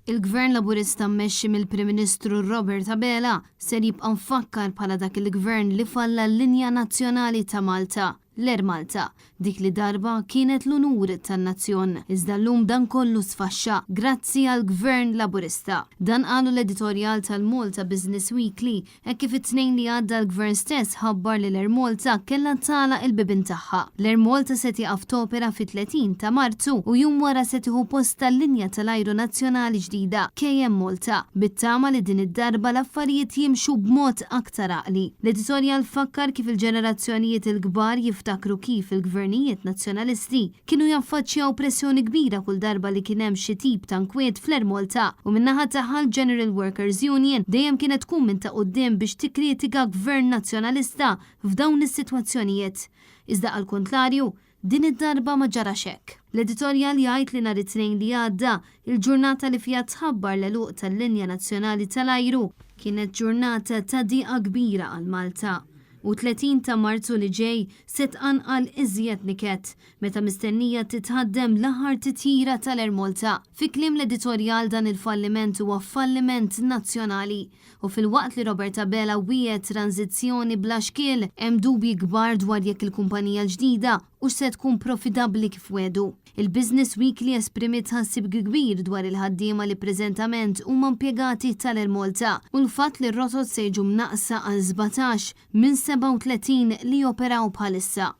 Il-Gvern Laburista mmexxi mill-Prim Ministru Robert Abela ser jibqa' mfakkar bħala dak il-Gvern li falla l-linja nazzjonali ta' Malta, l-Air Malta, dik li darba kienet l-unur tan-nazzjon. Iżda llum dan kollu sfaxxa grazzi għall-Gvern Laburista. Dan qalu l-editorjal tal-Malta Business Weekly Hekk kif it-Tnejn li għadda l-Gvern stess ħabbar li l-Air Malta kellha tagħlaq il-bibien tagħha. L-Air Malta se tieqaf topera fit-30 ta' Marzu u jum wara se tieħu postha l-linja tal-ajru nazzjonali ġdida, KM Malta, bit-tama li din id-darba l-affarijiet jimxu b'mod aktar għaqli. L-editorjal fakkar kif il-ġenerazzjonijiet il-kbar jiftakru kif il-gvernijiet Nazzjonalisti kienu jaffaċċjaw pressjoni kbira kull darba li kien hemm xi tip ta' nkwiet fl-Air Malta u min-naħa tagħha l-General Workers' Union dejjem kienet tkun minn ta' quddiem biex tikkritika Gvern Nazzjonalista f'dawn is-sitwazzjonijiet. Iżda għall-kuntlarju, din id-darba ma ġarax hekk. L-editorjal jgħid li nhar it-Tnejn li għadda, il-ġurnata li fiha tħabbar l-għeluq tal-linja nazzjonali tal-ajru, kienet ġurnata ta' diqa kbira għal Malta u 30 ta' Marzu li ġej se tqanqal iżjed niket meta mistennija titħaddem l-aħħar titjira tal-Air Malta. Fi kliem l-editorjal dan il-falliment huwa falliment nazzjonali u filwaqt li Robert Abela wiegħed tranżizzjoni bla xkiel, hemm dubji kbar dwar jekk il-kumpanija l-ġdida hux se tkun profitabbli kif wiegħdu. Il-Business Weekly esprimiet tħassib kbir dwar il-ħaddiema li preżentament huma impjegati tal-Air Malta u l-fatt li r-rotot se jiġu mnaqqsa għal 17 minn 37 li joperaw bħalissa.